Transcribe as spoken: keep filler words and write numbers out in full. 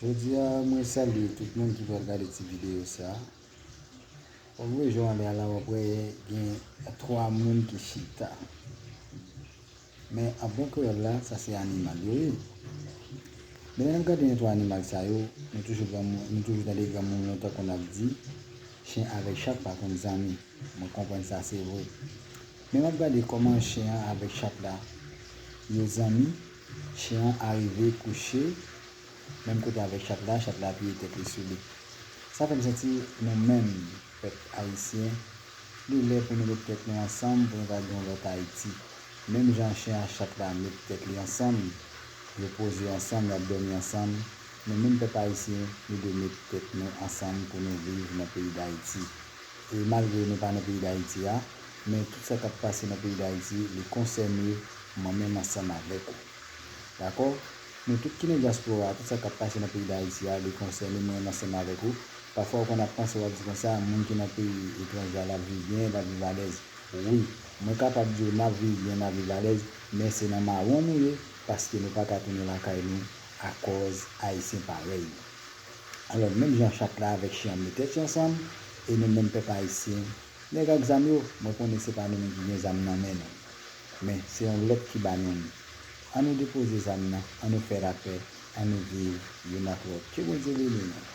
Jodi a, mwen salye tout moun ki pral gade ti videyo sa. Ou wè jan w ale a la, w ap wè gen twa moun ki chita. Men an bon kreyòl la, sa se animal yo ye. Men lè n ap gade yon twa animal sa yo, nou toujou granmoun, nou toujou tande granmoun lontan konn ap di, chen avèk chat pa konn zanmi. Mwen konprann sa se vre. Men m ap gade kòman chen an avèk chat la yo zanmi. Chen an arive kouche menm kote avèk chat la, chat la apiye tèt li sou li. Sa fè m santi nou menm, pèp ayisyen, li lè pou nou met tèt nou ansanm pou nou ka gen yon lòt Ayiti. Menm jan chen ak chat la met tèt li ansanm, yo poze ansanm, y ap dòmi ansanm, nou menm pèp ayisyen, nou dwe met tèt nou ansanm pou nou viv nan peyi Dayiti. E malgre nou pa nan peyi Dayiti a, men tout sa k ap pase nan peyi Dayiti, li konsène mwen menm ansanm avèk ou. Dakò? Nou tout ki nan dyaspora, tout sa k ap pase nan peyi Dayiti a, li konsène mwen menm ansanm avèk ou. Pafwa ou konn ap panse, w ap di konsa, moun ki nan peyi etranje a, l ap viv byen, l ap viv alèz. Wi, mwen kapab di w n ap viv byen, n ap viv alèz, men se nan mawon nou ye, paske nou pa ka tounen lakay nou akòz Ayisyen parèy nou. Alò, menm jan chat la avèk chen an met tèt yo ansanm, e nou menm pèp ayisyen, nèg ak zam yo, mwen konnen se pa nou menm ki gen zam nan men nou. Men, se yon lòt ki ba nou li. An nou depoze zam nan, an nou fè lapè, an nou viv youn ak lòt. Ke Bondye beni nou.